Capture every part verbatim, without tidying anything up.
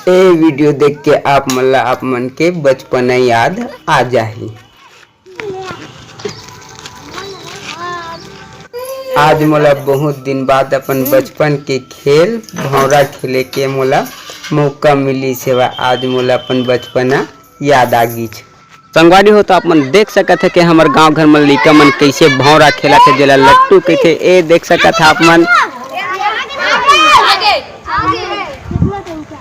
ए video देख के आप मन ला आप मन के बचपना याद आ जाही। आज मोला बहुत दिन बाद अपन बचपन के खेल भौंरा खेले के मोला मौका मिलिस हेवय। आज मोला अपन बचपना याद आ गीच। संगवारी हो, तो आप मन देख सकत हे कि हमर गांव घर मन लइका मन कइसे भौंरा खेलत हे, जेला लट्टू कहिथे। ए देख सकत हे आप मन,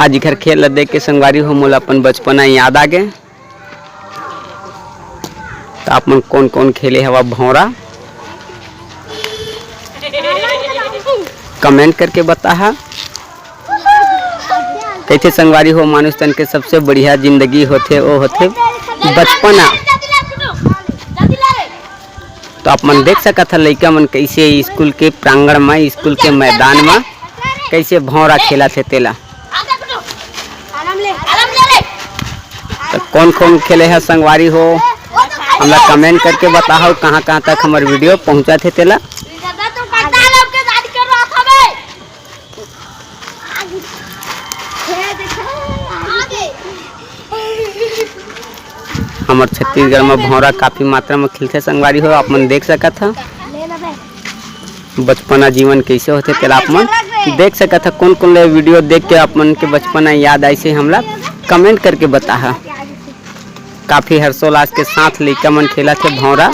आज इखर खेल ला देख के संगवारी हो मोला अपन बचपना याद आ गे। तो आप मन कौन कौन खेले हवा भौंरा, कमेंट करके बताहा। कहिथे संगवारी हो, मानुष तन के सबसे बढ़िया जिंदगी होथे, वो होथे बचपना। तो आप मन देख सकत ह, लइका मन कइसे स्कूल के प्रांगण म, स्कूल के मैदान म कइसे भौंरा खेलत हे तेला। तो कौन कौन खेले ह संगवारी हो, हमला कमेंट करके बताहव, कहाँ कहाँ तक हमर वीडियो पहुँचत हे तेला। हमर छत्तीसगढ़ म भौंरा काफी मात्रा म खिलथे संगवारी हो, आप मन देख सकत ह। बचपना जीवन कइसे होथे, तेला आप मन देख सकत ह। कोन कोन ले वीडियो देख के आप मन के बचपना याद आइस हे, हमला कमेंट करके बताहा। काफी हर्षोल्लास के साथ लइका मन खेलत हे भौंरा,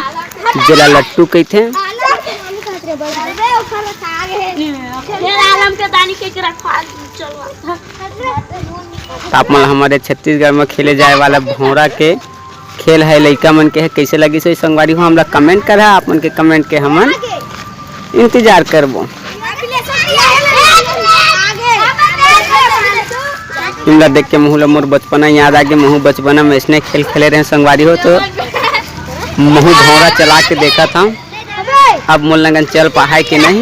जेला लट्टू कहिथे। त आप मन हमर छत्तीसगढ़ म खेले जाए वाला भौंरा के खेल हे, लइका मन के हे, कइसे लगिस होही संगवारी हो, हमला कमेंट करहा। आप मन के कमेंट के हमन इंतजार करबो। इमला देख के महू ल मोर बचपना याद आ गे। महू बचपना म अइसने खेल खेले रहेंव संगवारी हो, तो महू भौंरा चला के देखत हंव, अब मोर लगन चल पाहाय के नहीं।